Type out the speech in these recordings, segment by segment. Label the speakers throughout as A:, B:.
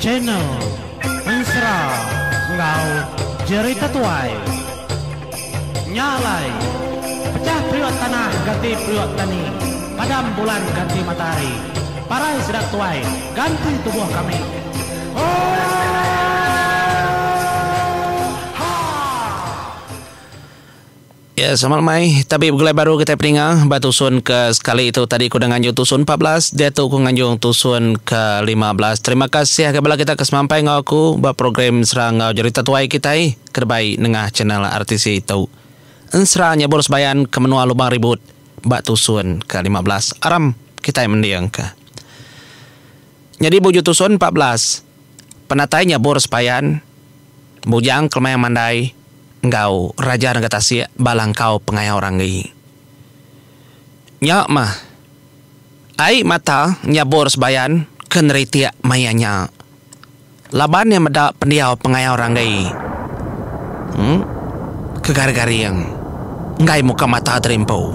A: Channel Ensera enggau Jerita Tuai. Nya alai, pecah periuk tanah ganti periuk tani, padam bulan ganti matahari, parai sida tuai ganti tubuh kami. Oohaa!
B: Ya sama lemai tabi begulai baru kitai peninga ba tusun ke sekali tu tadi ku udah nganjung tusun 14 diatu ku nganjung tusun ke 15 terima kasih agai bala kita ke semampai enggau aku ba program serang enggau jerita tuai kitai ke debai nengah channel RTC tu. Ensera nyebur sebayan ke menua Lubang Ribut ba tusun ke 15 aram kitai mendingka. Nyadi buju tusun 14 penatai nyebur sepayan Bujang Kelemayang Mandai enggau Raja Nengah Tasik ba langkau pengayau Ranggi. Nya mah ai mata nyabur sebayan ke neritik maya nya. Laban iya meda pendiau pengayau Ranggi em ke garing-garing enggai muka mata terimpu.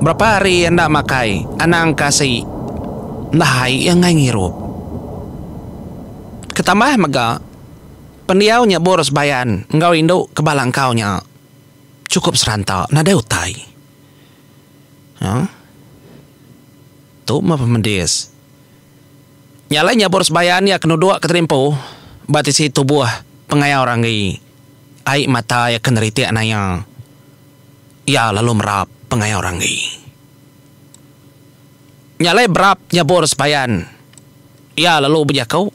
B: Berapa hari iya enda makai anang ke asi enda ai iya enggai ngirup. Ketambah mega, pendiau nyebur sebayan enggau indu ke ba langkau nya chukup seranta nadai utai. Haa. Tu meh pemedis. Nya alai nyebur sebayan iya ke nuduk ke terimpu ba tisi tubuh pengayau Ranggi. Ai mata iya ke neritik naya. Iya lalu merap pengayau Ranggi. Nya alai berap nyebur sebayan. Iya lalu bejaku.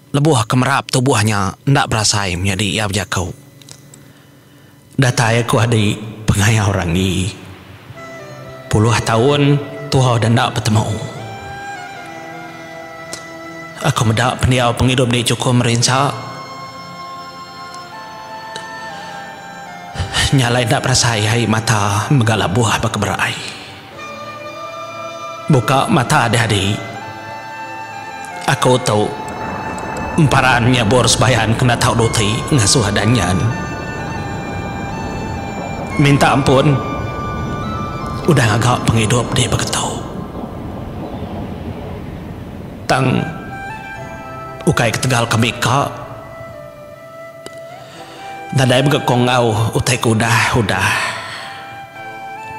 B: Lebuh ke merap tubuh nya enda berasai menyadi iya bejaku. Datai aku adi pengayau Ranggi. Puluh taun tua udah enda betemu. Aku meda pendiau pengidup di chukup merinsa. Nya alai enda berasai ai mata mega labuh baka berai. Buka mata deh adi. Aku tu emparan nyabur sebayan kena tau duti ngasuh danjan. Minta ampun udah ngaga pengidup dih beketu. Tang ukai ketegal kami ka. Nadai mega ko enggau utai ke udah udah.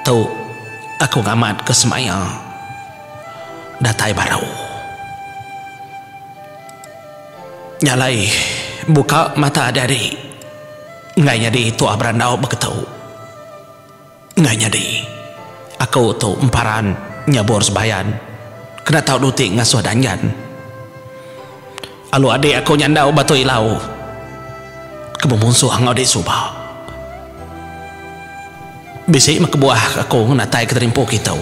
B: Tu aku ngamat ke semaya datai baru. Nya alai buka mata adi adi enggai nyadi tuah berandau beketu. Enggai nyadi. Aku tu emparan nyabur sebayan kena tau duti ngasuh danjan. Alu adik aku nyandau batu ilau ke bemunsuh enggau dik suba. Bisi meh kebuah aku ngenatai ke terimpu kitu.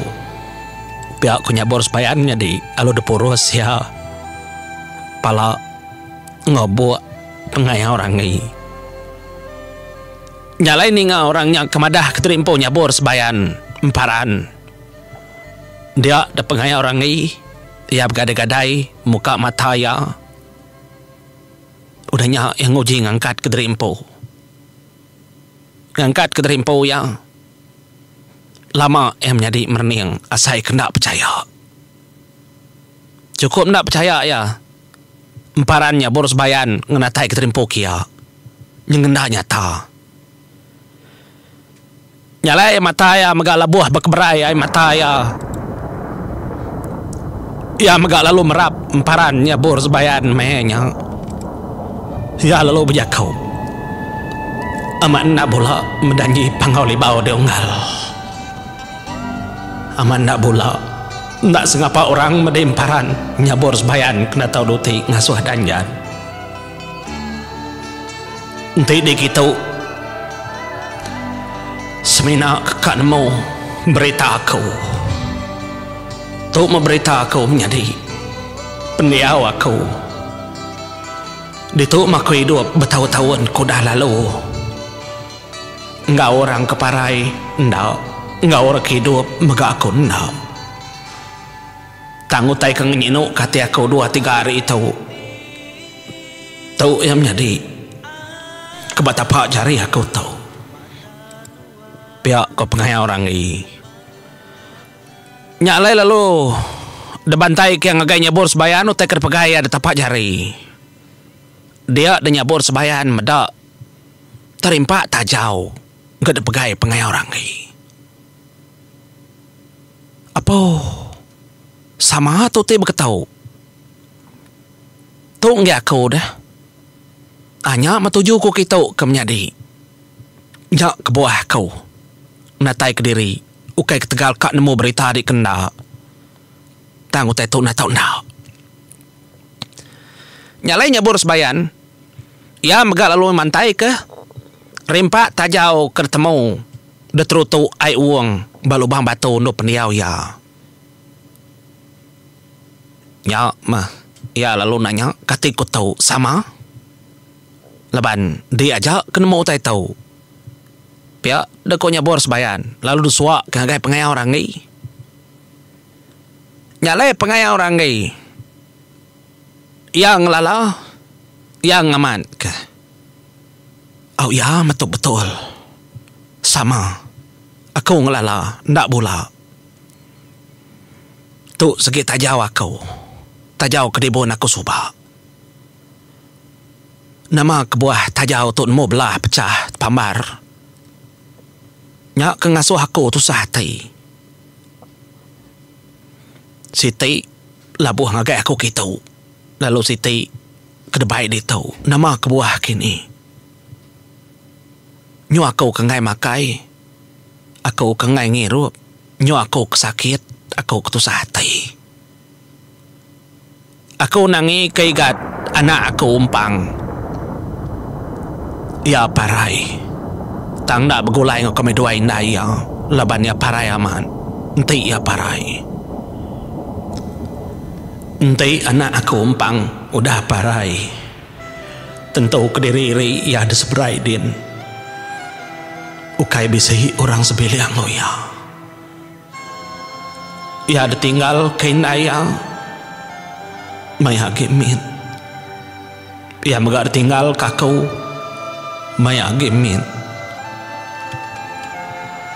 B: Pia ku nyabur sebayan nyadi alu dipurus iya pala enggau buk pengayau rangi. Nya alai ninga orang nya ke madah ke terimpu nyabur sebayan emparan. Dia da pengaya orang enggi, iya begadai-gadai muka mata iya. Udah nya iya nguji ngangkat ke diri empu. Ngangkat ke diri empu iya. Lama iya menyadi merening asai ke enda pechaya. Chukup enda pechaya iya. Emparan nyabur sebayan ngenatai ke diri empu kia. Nyengenda nyata. Nya alai mata iya mega labuh bekeberai ai mata iya. Iya mega lalu merap emparan nyabur sebayan meh nya. Iya lalu bejaku, Amat enda bula medanji Panggau Libau deh unggal. Amat enda bula enda sengapa orang meda emparan nyabur sebayan kena tau duti ngasuh danjan. Enti dikitu semina ke ka nemu berita aku. Tu meh berita aku menyadi pendiau aku. Ditu meh aku idup betaun-taun ke udah lalu. Enggau orang ke parai enda, enggau orang ke idup mega aku enda. Tang utai ke ngenyinu ke ati aku dua tiga hari tu. Tu iya menyadi ke ba tapa jari aku tu. Pia ko pengayau Ranggi. Nya alai lalu Debantai ke ngagai nyabur sebayan utai ke dipegai iya ditapak jari. Dia de nyabur sebayan meda terimpak tajau ga dipegai pengayau ranggi. Apo sama tu ti beketu. Tu enggi aku deh. Anya meh tuju ku kitu ke menyadi. Nya kebuah aku natai kediri ukai ketegal ka nemu berita di ke enda. Tang utai tu enda tau enda. Nya alai nyabur sebayan, iya mega lalu mantaika rimpak tajau ke ditemu diterutu ai wong ba lubang batu endur pendiau iya. Nya meh iya lalu nanya kati ku tu sama laban di aja ke nemu utai tu. Pia deh ku nyabur sebayan lalu disuaka ngagai pengayau ranggi. Nya alai pengayau ranggi iya ngelala iya ngamatka. Au iya metu betul sama aku ngelala enda bula. Tu sigi tajau aku tajau ke dibun aku suba. Nama kebuah tajau tu nemu belah pechah pambar nya ke ngasuh aku tusah ati. Siti labuh ngagai aku kitu lalu siti ke debai ditu. Nama kebuah kini. Nyu aku ke enggai makai, aku ke enggai ngirup, nyu aku ke sakit, aku ke tusah ati. Aku nangi ke igat anak aku umpang. Iya parai. Tang enda begulai enggau kami duai indai iya laban iya parai amat. Enti iya parai. Enti anak aku umpang udah parai. Tentu kediri iri iya diseberai din. Ukai bisi orang sebilik enggau iya. Iya ditinggal ke indai iya maya agi mit. Iya mega ditinggal ke aku maya agi mit.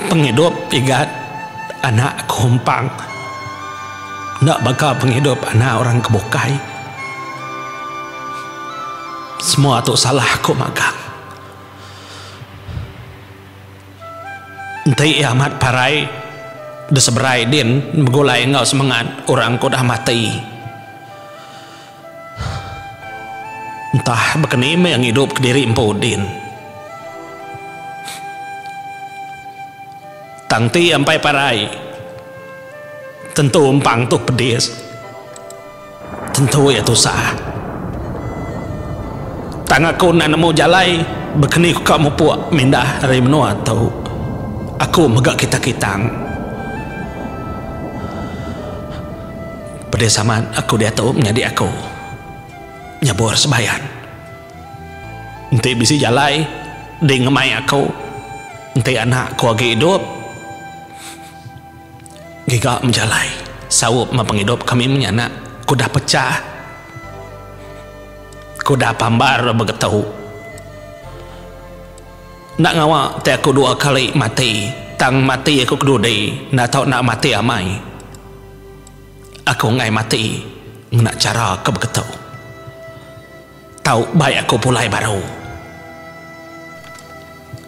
B: Pengidup igat anak aku empang enda baka pengidup anak orang ke bukai. Semua tu salah aku magang. Enti iya amat parai diseberai din begulai enggau semengat orang ke udah mati. Entah bekeni meh ngidup kediri empu din. Tang ti ampai parai tentu empang tu pedis. Tentu iya tusah. Tang aku enda nemu jalai bekeni ku ka mupuk mindah ari menua tu. Aku mega kita kitang. Pedis amat aku diatu menyadi aku nyabur sebayan. Enti bisi jalai di ngemai aku enti anak ku agi idup. Giga menjalai saup meh pengidup kami menyanak ke udah pechah, ke udah pambar begetu. Enda ngawa ti aku dua kali mati tang mati aku kedudi enda tau enda mati amai. Aku enggai mati ngena chara ke begetu. Tau bai aku pulai baru.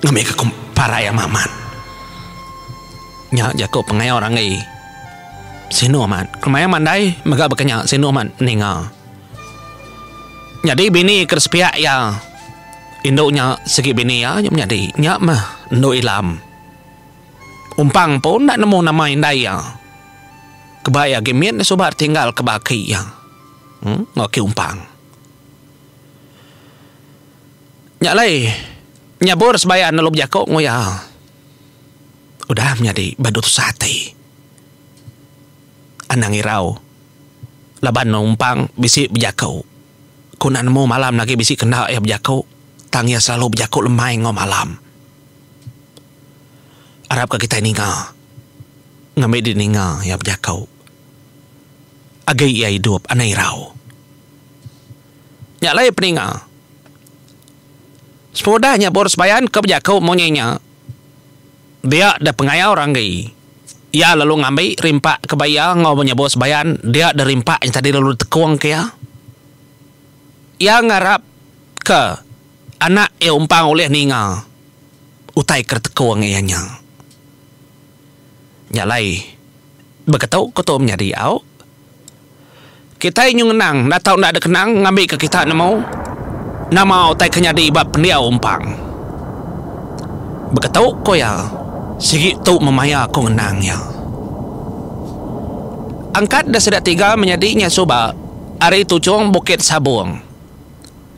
B: Ngambika ku parai amat amat. Nya jaku pengayau ranggi. Sinu amat. Kemaya mandai mega baka nya sinu amat ninga. Nyadi bini ke sepiak iya indu nya sigi bini iya nya menyadi. Nya meh endu Ilam. Umpang pun enda nemu nama indai iya. Keba iya agi mit suba tinggal ke ba aki iya. Enggau aki Umpang. Nya alai, nyabur sebayan lalu bejaku enggau iya. Udah menyadi badu tusah ati. Anang irau laban numpang bisi bejaku. Ku enda nemu malam lagi bisi kenda iya bejaku tang iya selalu bejaku lemai enggau malam. Arapka kitai ninga ngambi dininga iya bejaku. Agi iya idup anang irau. Nya alai peninga. Sepengudah nya Bor Sebayan ke bejaku munyi nya dia deh pengayau Ranggi. Iya lalu ngambi rimpak ke ba iya enggau menyebut sebayan dia deh rimpak nya tadi lalu ditekung ke iya. Iya ngarap ke anak iya umpang ulih ninga utai ke ditekung iya nya. Nya alai beketu ke tu menyadi au. Kitai nyu ngenang enda tau enda dikenang ngambika kita nemu nama utai ke nyadi ba pendiau umpang. Beketu ku iya, sigi tu memaya ku ngenang iya. Angkat da sida tiga menyadi nya suba ari tuchung Bukit Sabung.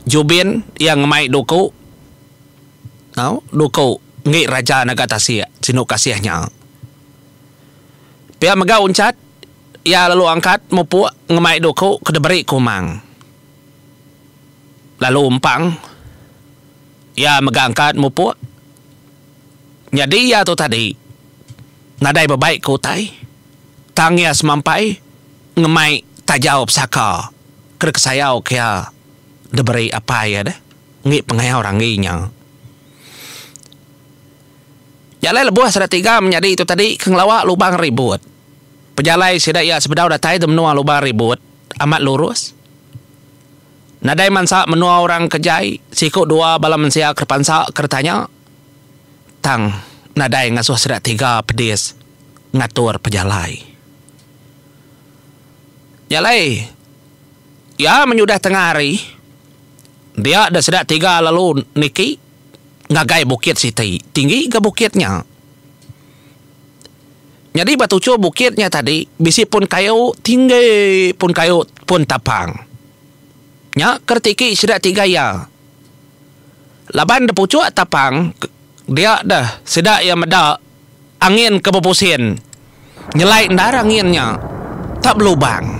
B: Jubin iya ngemai duku au duku enggi Raja Naga Tasik sinu kasih nya. Pia mega Unchat. Iya lalu angkat mupuk ngemai duku ke diberi Kumang. Lalu Empang, iya mega angkat mupuk. Nyadi iya tu tadi nadai bebaik ke utai tang iya semampai ngemai tajau pesaka ke dikesayau ke iya diberi apai iya deh enggi pengayau ranggi nya. Nya alai lebuh sida tiga menyadi tu tadi ke ngelawa lubang ribut. Pejalai sida iya sebedau datai di menua Lubang Ribut amat lurus. Nadai mansa menua orang ke jai, siku dua bala mensia ke pansa ke ditanya tang nadai ngasuh sida tiga pedis ngatur pejalai. Nya alai iya menyudah tengah hari dia deh sida tiga lalu niki ngagai bukit siti. Tinggi ga bukit nya. Nyadi ba tuchur bukit nya tadi bisi pun kayu tinggi pun kayu pun tapang. Nya ke tiki sida tiga iya. Laban da puchuk tapang dia deh sida iya meda angin ke bepusin nyelai endar angin nya tak belubang.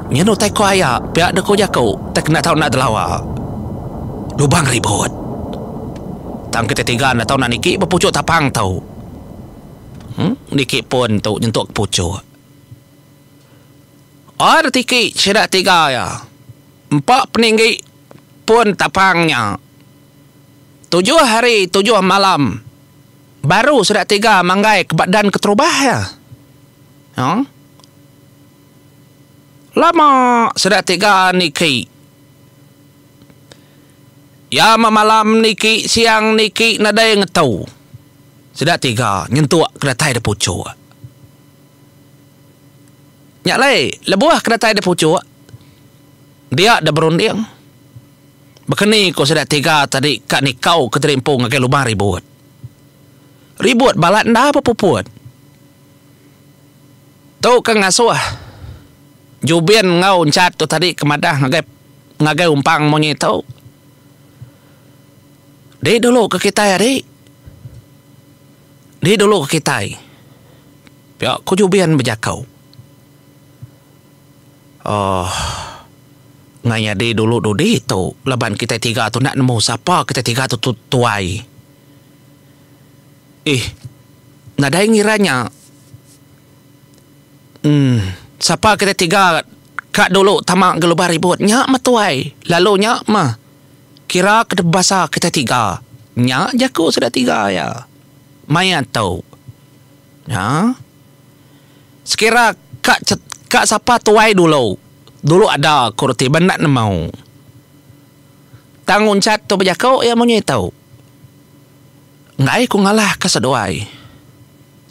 B: Nyin utai ko aya pia deh ko jaku tai kena tau enda telawa. Lubang ribut. Tang kitai tiga enda tau enda niki ba puchuk tapang tu. Em niki pun tu nyentuk ke puchuk. Ai da tiki sida tiga iya. Empa peninggi pun tapang nya. Tujuh hari tujuh malam baru sida tiga manggai ke ba dan keterubah iya. Em. Lama sida tiga niki. Iya memalam niki siang niki nadai ngetu. Sida tiga nyentuk ke datai da puchuk. Nya alai lebuh ke datai da puchuk dia da berunding baka ni ku sida tiga tadi ka nikau ke diri empu ngagai lubang ribut. Ribut balat enda bepuput. Tu ke ngasuh Jubin enggau Enchat tu tadi ke madah ngagai ngagai umpang munyi tu. Di dulu ke kitai adi. Di dulu ke kitai. Pia ku Jubin bejaku. Ohh ngai nyadi dulu dudi tu laban kitai tiga tu enda nemu sapa kitai tiga tu tuai. Ih nadai ngira nya. Emm sapa kitai tiga ka dulu tama gelubah ribut nya meh tuai lalu nya meh kira ke bebasa kitai tiga. Nya jaku sida tiga iya maya tu. Nya sekira ka ka sapa tuai dulu, dulu ada ku reti ba enda nemu. Tang unchat tu bejaku iya munyi tu. Enggai ku ngalahka seduai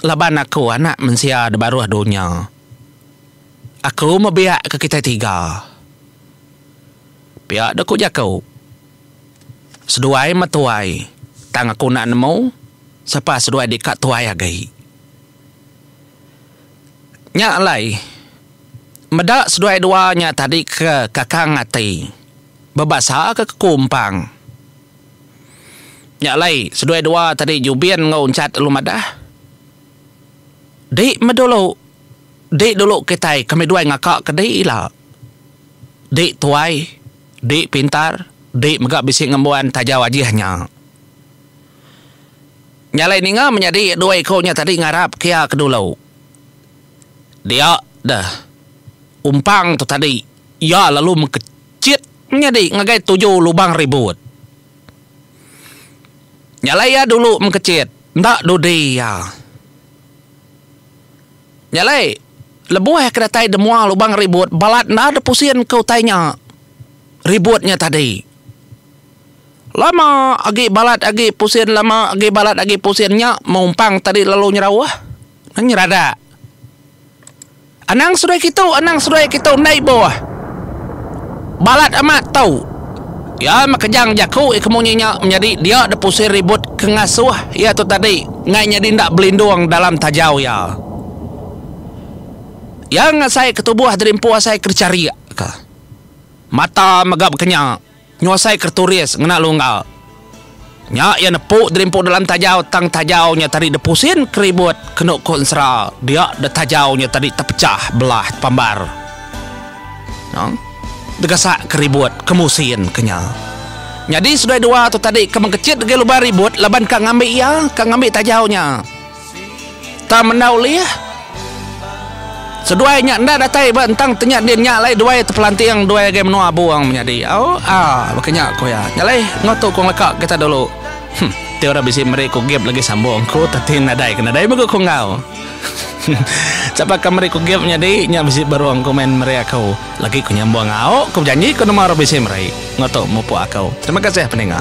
B: laban aku anak mensia da baruh dunya. Aku mebiakka kitai tiga. Pia deh ku jaku. Seduai meh tuai tang aku enda nemu sapa seduai deka tuai agi. Nya alai meda seduai dua nya tadi ke kakang ati bebasa ke kekumpang. Nya alai seduai dua tadi Jubin enggau Unchat lalu madah, Dik meh dulu. Dik dulu kitai kami duai ngaka ke dik ila. Dik tuai, dik pintar, dik mega bisi ngembuan tajau ajih nya. Nya alai ninga menyadi dua iku nya tadi ngarap ke iya ke dulu. Dia deh umpang tu tadi iya lalu mekechit menyadi ngagai tuju lubang ribut. Nya alai iya dulu mengkechit enda dudi iya. Nya alai, lebuh ke datai demua lubang ribut balat enda depusin ke utai nya. Ribut nya tadi. Lama agi balat agi pusin lama agi balat agi pusin nya meumpang tadi lalu nyerauh nyeradak. Anang seduai kitu, anang seduai kitu enda ibuh. Balat amat tu. Iya mekejang jaku iya ke munyi nya menyadi dia depusi ribut ke ngasuh iya tu tadi enggai nyadi enda belindung dalam tajau iya. Iya ngasai ke tubuh diri empu asai ke dicharik ka. Mata mega bekenya. Nyuasai kerturis ngena lungga. Nya iya nepu derimpu dalam tajau tang tajau nya tadi depusin keribut kenu ku ensera dia da tajau nya tadi tepechah belah tepambar. Nya degasak keribut ke musin ke nya. Nyadi seduai dua tu tadi ke mengkechit agi lubang ribut laban ka ngambi iya ka ngambi tajau nya. Tang menda ulih. Seduai nya enda datai ba entang tenya din nya alai duai tepelanting duai agai menua abung menyadi. Au aa baka nya ku iya. Nya alai enggau tu ku ngeleka kita dulu. Huh ti orang bisi meri ku gip lagi sambung ku teti nadai ke nadai mega ku enggau. Sapa ka meri ku gip menyadi nya bisi berung ku main meri aku. Lagi ku nyambung au ku bejanji ku nama orang bisi meri. Enggau tu mupuk aku. Terima kasih peninga.